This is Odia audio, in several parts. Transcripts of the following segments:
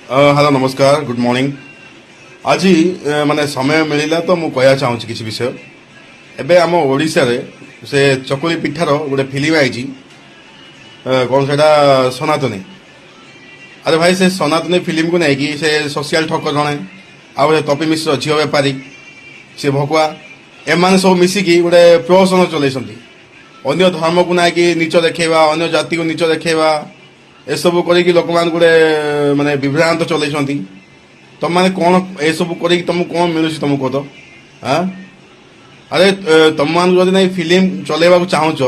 ହ୍ୟାଲୋ, ନମସ୍କାର, ଗୁଡ୍ ମର୍ଣ୍ଣିଂ। ଆଜି ମାନେ ସମୟ ମିଳିଲା ତ ମୁଁ କହିବାକୁ ଚାହୁଁଛି କିଛି ବିଷୟ। ଏବେ ଆମ ଓଡ଼ିଶାରେ ସେ ଚକୁଳି ପିଠାର ଗୋଟେ ଫିଲ୍ମ ଆଇଛି, କ'ଣ ସେଇଟା, ସନାତନୀ। ଆରେ ଭାଇ, ସେ ସନାତନୀ ଫିଲ୍ମକୁ ନେଇକି ସେ ସୋସିଆଲ ଠକ ଜଣେ, ଆଉ ସେ ତପି ମିଶ୍ର ଝିଅ ବେପାରୀ, ସେ ଭକୁଆ, ଏମାନେ ସବୁ ମିଶିକି ଗୋଟେ ପ୍ରହସନ ଚଲେଇଛନ୍ତି। ଅନ୍ୟ ଧର୍ମକୁ ନେଇକି ନିଚ ଦେଖେଇବା, ଅନ୍ୟ ଜାତିକୁ ନିଚ ଦେଖେଇବା, ଏସବୁ କରିକି ଲୋକମାନଙ୍କୁ ଗୋଟେ ମାନେ ବିଭ୍ରାନ୍ତ ଚଲେଇଛନ୍ତି। ତମମାନେ କ'ଣ ଏସବୁ କରିକି ତମକୁ କ'ଣ ମିଳୁଛି ତମକୁ କହ ତ? ଆଁ, ଆରେ, ତମମାନଙ୍କୁ ଯଦି ନାଇଁ ଫିଲ୍ମ ଚଲେଇବାକୁ ଚାହୁଁଛ,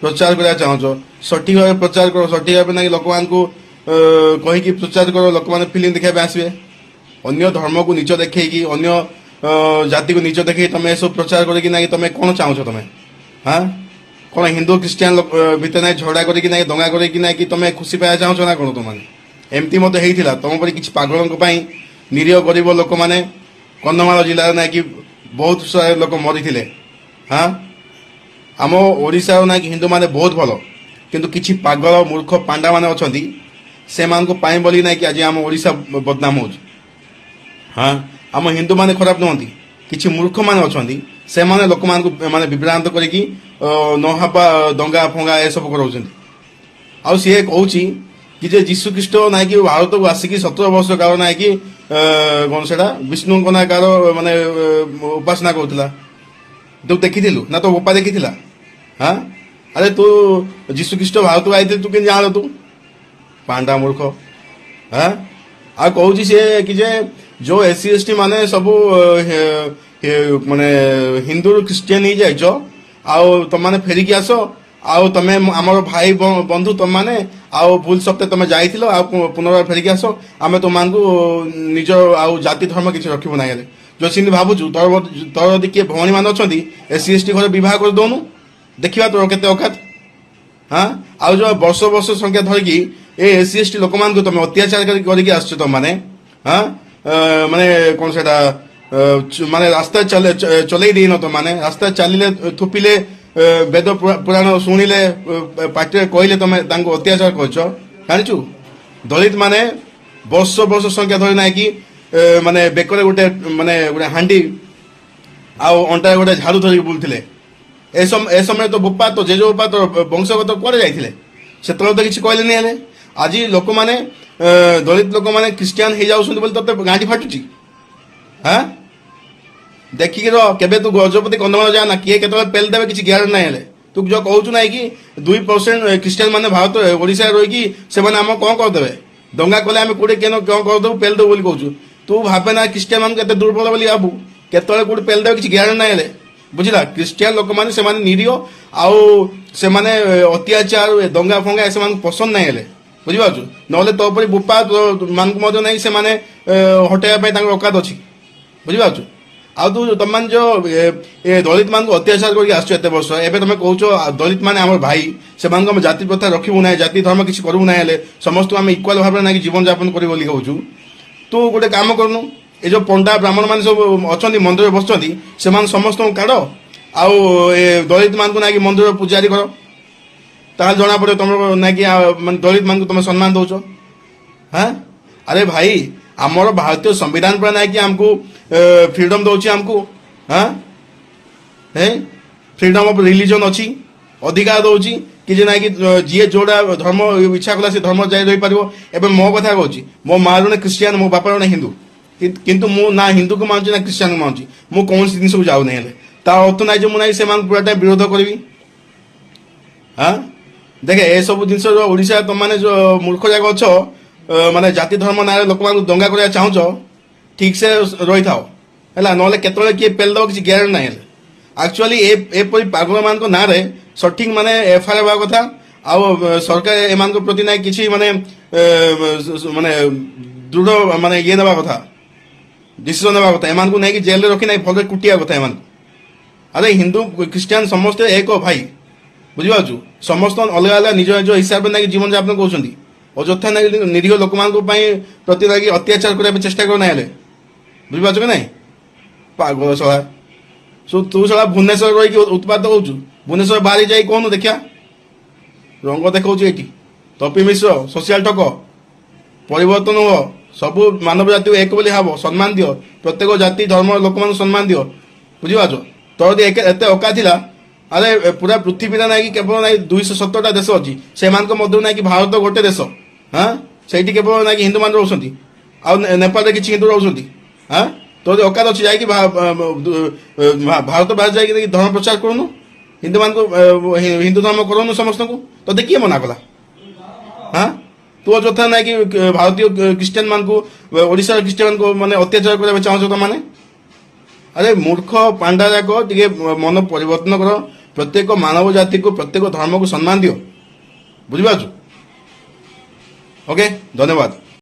ପ୍ରଚାର କରିବାକୁ ଚାହୁଁଛ, ସଠିକ ଭାବେ ପ୍ରଚାର କର। ସଠିକ ଭାବେ ନାଇଁ ଲୋକମାନଙ୍କୁ କହିକି ପ୍ରଚାର କର, ଲୋକମାନେ ଫିଲ୍ମ ଦେଖିବା ପାଇଁ ଆସିବେ। ଅନ୍ୟ ଧର୍ମକୁ ନିଚ ଦେଖେଇକି, ଅନ୍ୟ ଜାତିକୁ ନିଚ ଦେଖେଇକି ତମେ ଏସବୁ ପ୍ରଚାର କରିକି ନାଇଁ ତମେ କ'ଣ ଚାହୁଁଛ ତମେ? ହଁ, କ'ଣ ହିନ୍ଦୁ ଖ୍ରୀଷ୍ଟିଆନ ଭିତରେ ନାଇଁ ଝଗଡ଼ା କରିକି, ନାଇଁ ଦଙ୍ଗା କରିକି ନାଇଁ କି ତମେ ଖୁସି ପାଇବା ଚାହୁଁଛ ନା କ'ଣ ତମମାନେ? ଏମିତି ମଧ୍ୟ ହେଇଥିଲା। ତମ ପରି କିଛି ପାଗଳଙ୍କ ପାଇଁ ନିରୀହ ଗରିବ ଲୋକମାନେ କନ୍ଧମାଳ ଜିଲ୍ଲାରେ ନାଇଁ କି ବହୁତ ସାରା ଲୋକ ମରିଥିଲେ। ହଁ, ଆମ ଓଡ଼ିଶାର ନାଇଁ କି ହିନ୍ଦୁମାନେ ବହୁତ ଭଲ, କିନ୍ତୁ କିଛି ପାଗଳ ମୂର୍ଖ ପାଣ୍ଡାମାନେ ଅଛନ୍ତି, ସେମାନଙ୍କ ପାଇଁ ବୋଲି ନାଇଁ କି ଆଜି ଆମ ଓଡ଼ିଶା ବଦନାମ ହଉଛି। ହଁ, ଆମ ହିନ୍ଦୁମାନେ ଖରାପ ନୁହନ୍ତି। କିଛି ମୂର୍ଖମାନେ ଅଛନ୍ତି, ସେମାନେ ଲୋକମାନଙ୍କୁ ମାନେ ବିଭ୍ରାନ୍ତ କରିକି ନ ହେବା ଦଙ୍ଗା ଫଙ୍ଗା ଏସବୁ କରାଉଛନ୍ତି। ଆଉ ସିଏ କହୁଛି କି ଯେ ଯୀଶୁ ଖ୍ରୀଷ୍ଟ ନାଇକି ଭାରତକୁ ଆସିକି 17 ବର୍ଷ କାଳ ନାଇକି କ'ଣ ସେଇଟା, ବିଷ୍ଣୁଙ୍କ ନାଁ କାହାର ମାନେ ଉପାସନା କରୁଥିଲା। ତୁ ଦେଖିଥିଲୁ ନା ତୋ ବୋପା ଦେଖିଥିଲା? ହଁ, ଆରେ, ତୁ ଯୀଶୁ ଖ୍ରୀଷ୍ଟ ଭାରତକୁ ଆଇଥିଲେ ତୁ କେମିତି ଜାଣିଲୁ? ତୁ ପାଣ୍ଡା ମୂର୍ଖ। ହଁ, ଆଉ କହୁଛି ସିଏ କି ଯେ ଯୋଉ ଏସ୍ ସି ଏସ୍ ଟି ମାନେ ସବୁ ମାନେ ହିନ୍ଦୁରୁ ଖ୍ରୀଷ୍ଟିଆନ ହେଇଯାଇଛ, ଆଉ ତମମାନେ ଫେରିକି ଆସ, ଆଉ ତମେ ଆମର ଭାଇ ବନ୍ଧୁ ତମମାନେ, ଆଉ ଭୁଲ ସତ୍ତ୍ୱେ ତମେ ଯାଇଥିଲ, ଆଉ ପୁନର୍ବାର ଫେରିକି ଆସ, ଆମେ ତୁମମାନଙ୍କୁ ନିଜ ଆଉ ଜାତି ଧର୍ମ କିଛି ରଖିବୁ ନାହିଁ। ହେଲେ ଯୋଉ ସେମିତି ଭାବୁଛୁ, ତୋର ଯଦି କିଏ ଭଉଣୀ ମାନେ ଅଛନ୍ତି, ଏସ୍ ସି ଏସ୍ ଟି ଘରେ ବିବାହ କରିଦଉନୁ, ଦେଖିବା ତୋର କେତେ ଅକାତ। ହଁ, ଆଉ ଯୋଉ ବର୍ଷ ବର୍ଷ ସଂଖ୍ୟା ଧରିକି A S C S T ଲୋକମାନଙ୍କୁ ତମେ ଅତ୍ୟାଚାର କରିକି ଆସୁଛ ତମମାନେ। ହଁ, ମାନେ କଣ ସେଇଟା, ମାନେ ରାସ୍ତା ଚଲେଇ ଦେଇନ ତମମାନେ। ରାସ୍ତା ଚାଲିଲେ, ଥୁପିଲେ, ବେଦ ପୁରାଣ ଶୁଣିଲେ, ପାଟିରେ କହିଲେ ତମେ ତାଙ୍କୁ ଅତ୍ୟାଚାର କରୁଛ। ଜାଣିଛୁ, ଦଳିତ ମାନେ ବର୍ଷ ବର୍ଷ ସଂଖ୍ୟା ଧରି ନାଇଁ କି ମାନେ ବେକରେ ଗୋଟେ ମାନେ ଗୋଟେ ହାଣ୍ଡି ଆଉ ଅଣ୍ଟାରେ ଗୋଟେ ଝାଡୁ ଧରିକି ବୁଲୁଥିଲେ। ଏ ସମୟରେ ତ ବୋପା, ତ ଜେଜେ ବୋପା, ତ ବଂଶଗତ କୁଆଡେ ଯାଇଥିଲେ? ସେତେବେଳେ ତ କିଛି କହିଲେନି। ହେଲେ ଆଜି ଲୋକମାନେ, ଦଳିତ ଲୋକମାନେ ଖ୍ରୀଷ୍ଟିଆନ ହେଇଯାଉଛନ୍ତି ବୋଲି ତତେ ଗାଣ୍ଡି ଫାଟୁଛି? ହାଁ, ଦେଖିକି ରହ। କେବେ ତୁ ଗଜପତି କନ୍ଧମାଳ ଯା ନା, କିଏ କେତେବେଳେ ପେଲ ଦେବେ କିଛି ଗ୍ୟାରେଣ୍ଟି ନାହିଁ। ହେଲେ ତୁ ଯୋଉ କହୁଛୁ ନାଇଁ କି 2% ଖ୍ରୀଷ୍ଟିଆନ ମାନେ ଭାରତ ଓଡ଼ିଶାରେ ରହିକି ସେମାନେ ଆମ କଣ କରିଦେବେ, ଦଙ୍ଗା କଲେ ଆମେ କୋଉଠି କେନ କଣ କରିଦେବୁ, ପେଲ ଦେବୁ ବୋଲି କହୁଛୁ। ତୁ ଭାବେ ନା ଖ୍ରୀଷ୍ଟିଆନ ମାନଙ୍କୁ କେତେ ଦୁର୍ବଳ ବୋଲି ଭାବୁ। କେତେବେଳେ କୋଉଠି ପେଲ ଦେବେ କିଛି ଗ୍ୟାରେଣ୍ଟି ନାହିଁ। ହେଲେ ବୁଝିଲା, ଖ୍ରୀଷ୍ଟିଆନ ଲୋକମାନେ ସେମାନେ ନିରୀହ, ଆଉ ସେମାନେ ଅତ୍ୟାଚାର, ଏ ଦଙ୍ଗା ଫଙ୍ଗା ସେମାନଙ୍କୁ ପସନ୍ଦ ନାହିଁ। ହେଲେ ବୁଝିପାରୁଛୁ, ନହେଲେ ତୋ ପରି ବୋପା ମାନଙ୍କୁ ମଧ୍ୟ ନାହିଁ ସେମାନେ ହଟେଇବା ପାଇଁ ତାଙ୍କର ଅକାତ ଅଛି। ବୁଝିପାରୁଛୁ? ଆଉ ତୁ ତମମାନେ ଯୋଉ ଏ ଦଳିତ ମାନଙ୍କୁ ଅତ୍ୟାଚାର କରିକି ଆସୁଛ ଏତେ ବର୍ଷ, ଏବେ ତମେ କହୁଛ ଦଳିତ ମାନେ ଆମର ଭାଇ, ସେମାନଙ୍କୁ ଆମେ ଜାତି ପ୍ରଥା ରଖିବୁ ନାହିଁ, ଜାତି ଧର୍ମ କିଛି କରିବୁ ନାହିଁ, ହେଲେ ସମସ୍ତଙ୍କୁ ଆମେ ଇକ୍ୱାଲ ଭାବରେ ନାଇକି ଜୀବନ ଯାପନ କରିବୁ ବୋଲି କହୁଛୁ। ତୁ ଗୋଟେ କାମ କରୁନୁ, ଏ ଯୋଉ ପଣ୍ଡା ବ୍ରାହ୍ମଣ ମାନେ ସବୁ ଅଛନ୍ତି, ମନ୍ଦିରରେ ବସୁଛନ୍ତି, ସେମାନେ ସମସ୍ତଙ୍କୁ କାଢ, ଆଉ ଏ ଦଳିତ ମାନଙ୍କୁ ନାଇକି ମନ୍ଦିର ପୂଜାରୀ କର। ତାହେଲେ ଜଣା ପଡିବ ତମର ନାଇକି ମାନେ ଦଳିତ ମାନଙ୍କୁ ତମେ ସମ୍ମାନ ଦଉଛ। ହଁ, ଆରେ ଭାଇ, ଆମର ଭାରତୀୟ ସମ୍ବିଧାନ ପୁରା ନାଇକି ଆମକୁ ଫ୍ରିଡମ ଦଉଛି ଆମକୁ। ହଁ, ହେ ଫ୍ରିଡମ ଅଫ ରିଲିଜନ ଅଛି, ଅଧିକାର ଦଉଛି କି ଯେ ନାଇକି ଯିଏ ଯୋଉଟା ଧର୍ମ ଇଚ୍ଛା କଲା ସେ ଧର୍ମ ଯାଇ ରହିପାରିବ। ଏବେ ମୋ କଥା କହୁଛି, ମୋ ମା ଜଣେ ଖ୍ରୀଷ୍ଟିଆନ, ମୋ ବାପା ଜଣେ ହିନ୍ଦୁ, କିନ୍ତୁ ମୁଁ ନା ହିନ୍ଦୁକୁ ମାନୁଛି ନା ଖ୍ରୀଷ୍ଟିଆନକୁ ମାନୁଛି। ମୁଁ କୌଣସି ଜିନିଷକୁ ଯାଉନାହିଁ। ହେଲେ ତା ଅର୍ଥ ନାହିଁ ଯେ ମୁଁ ନାହିଁ ସେମାନଙ୍କୁ ପୁରା ଟାଇମ୍ ବିରୋଧ କରିବି। ହଁ, ଦେଖେ, ଏସବୁ ଜିନିଷ ଯୋଉ ଓଡ଼ିଶା ତମମାନେ ଯୋଉ ମୂର୍ଖ ଯାକ ଅଛ, ମାନେ ଜାତି ଧର୍ମ ନାଁରେ ଲୋକମାନଙ୍କୁ ଦଙ୍ଗା କରିବାକୁ ଚାହୁଁଛ, ଠିକ ସେ ରହିଥାଅ ହେଲା, ନହେଲେ କେତେବେଳେ କିଏ ପେଲ ଦେବ କିଛି ଗ୍ୟାରେଣ୍ଟି ନାହିଁ। ହେଲେ ଆକ୍ଚୁଆଲି ଏପରି ପାଗଳମାନଙ୍କ ନାଁରେ ସଠିକ ମାନେ ଏଫଆଇଆର ହେବା କଥା, ଆଉ ସରକାର ଏମାନଙ୍କ ପ୍ରତି ନାଇଁ କିଛି ମାନେ ମାନେ ଦୃଢ ମାନେ ଇଏ ନେବା କଥା, ଡିସିସନ ନେବା କଥା। ଏମାନଙ୍କୁ ନେଇକି ଜେଲରେ ରଖି ନାଇଁ ଭଲରେ କୁଟିବା କଥା ଏମାନଙ୍କୁ। ଆରେ, ହିନ୍ଦୁ ଖ୍ରୀଷ୍ଟିଆନ ସମସ୍ତେ ଏକ ଭାଇ, ବୁଝିପାରୁଛୁ? ସମସ୍ତ ଅଲଗା ଅଲଗା ନିଜ ନିଜ ହିସାବରେ ନାଇକି ଜୀବନ ଯାପନ କରୁଛନ୍ତି। ଅଯଥା ନାଇଁ ନିରୀହ ଲୋକମାନଙ୍କ ପାଇଁ ପ୍ରତି ଲାଗି ଅତ୍ୟାଚାର କରିବା ପାଇଁ ଚେଷ୍ଟା କରୁନାହିଁ। ହେଲେ ବୁଝିପାରୁଛୁ କି ନାଇଁ? ପାଗଳ ଶଳା। ତୁ ଶଳା ଭୁବନେଶ୍ୱର ରହିକି ଉତ୍ପାତ ହଉଛୁ, ଭୁବନେଶ୍ୱର ବାହାରି ଯାଇ କହୁନୁ ଦେଖିବା। ରଙ୍ଗ ଦେଖାଉଛୁ ଏଇଠି। ତପି ମିଶ୍ର ସୋସିଆଲ ଠକ, ପରିବର୍ତ୍ତନ ହୁଅ। ସବୁ ମାନବ ଜାତିକୁ ଏକ ବୋଲି ଭାବ, ସମ୍ମାନ ଦିଅ। ପ୍ରତ୍ୟେକ ଜାତି ଧର୍ମ ଲୋକମାନଙ୍କୁ ସମ୍ମାନ ଦିଅ। ବୁଝିପାରୁଛ? ତୋର ଯଦି ଏତେ ଔକାତ ଥିଲା, ଆରେ ପୁରା ପୃଥିବୀରେ ନାଇଁ କି କେବଳ ନାଇଁ 270ଟା ଦେଶ ଅଛି, ସେମାନଙ୍କ ମଧ୍ୟରୁ ନାଇଁ କି ଭାରତ ଗୋଟେ ଦେଶ। ହଁ, ସେଇଠି କେବଳ ନାଇଁ କି ହିନ୍ଦୁମାନେ ରହୁଛନ୍ତି, ଆଉ ନେପାଳରେ କିଛି ହିନ୍ଦୁ ରହୁଛନ୍ତି। ହଁ, ତୋର ଯଦି ଔକାତ ଅଛି, ଯାଇକି ଭାରତ ବାହାରେ ଯାଇକି ଧର୍ମ ପ୍ରଚାର କରୁନୁ, ହିନ୍ଦୁମାନଙ୍କୁ ହିନ୍ଦୁ ଧର୍ମ କରୁନୁ ସମସ୍ତଙ୍କୁ। ତୋତେ କିଏ ମନା କଲା? ହଁ, ତୁ ଅଯଥା ନାଇଁ କି ଭାରତୀୟ ଖ୍ରୀଷ୍ଟିଆନ ମାନଙ୍କୁ, ଓଡ଼ିଶାର ଖ୍ରୀଷ୍ଟିଆନ ମାନଙ୍କୁ ମାନେ ଅତ୍ୟାଚାର କରିବା ପାଇଁ ଚାହୁଁଛ ତମାନେ। ଆରେ ମୂର୍ଖ ପାଣ୍ଡା ଯାକ, ଟିକେ ମନ ପରିବର୍ତ୍ତନ କର। ପ୍ରତ୍ୟେକ ମାନବ ଜାତିକୁ, ପ୍ରତ୍ୟେକ ଧର୍ମକୁ ସମ୍ମାନ ଦିଅ। ବୁଝିପାରୁଛୁ? ଓକେ, ଧନ୍ୟବାଦ।